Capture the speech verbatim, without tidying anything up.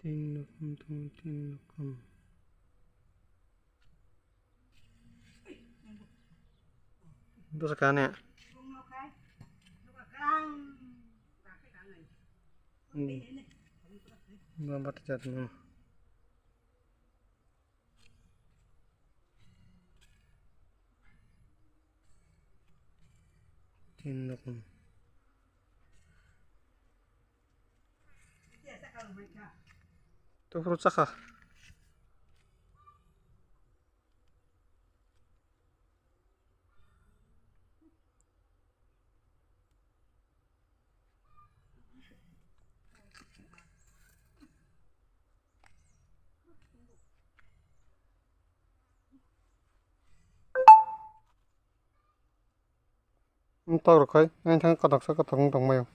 Tin rokom tongo, tin rokom. Dosa kane. Hmm. Bamba ta jat no. Tin rokom. Tuphuru chakha. Tok rok hai, ang thang kothoksa kothok wng tongmai o.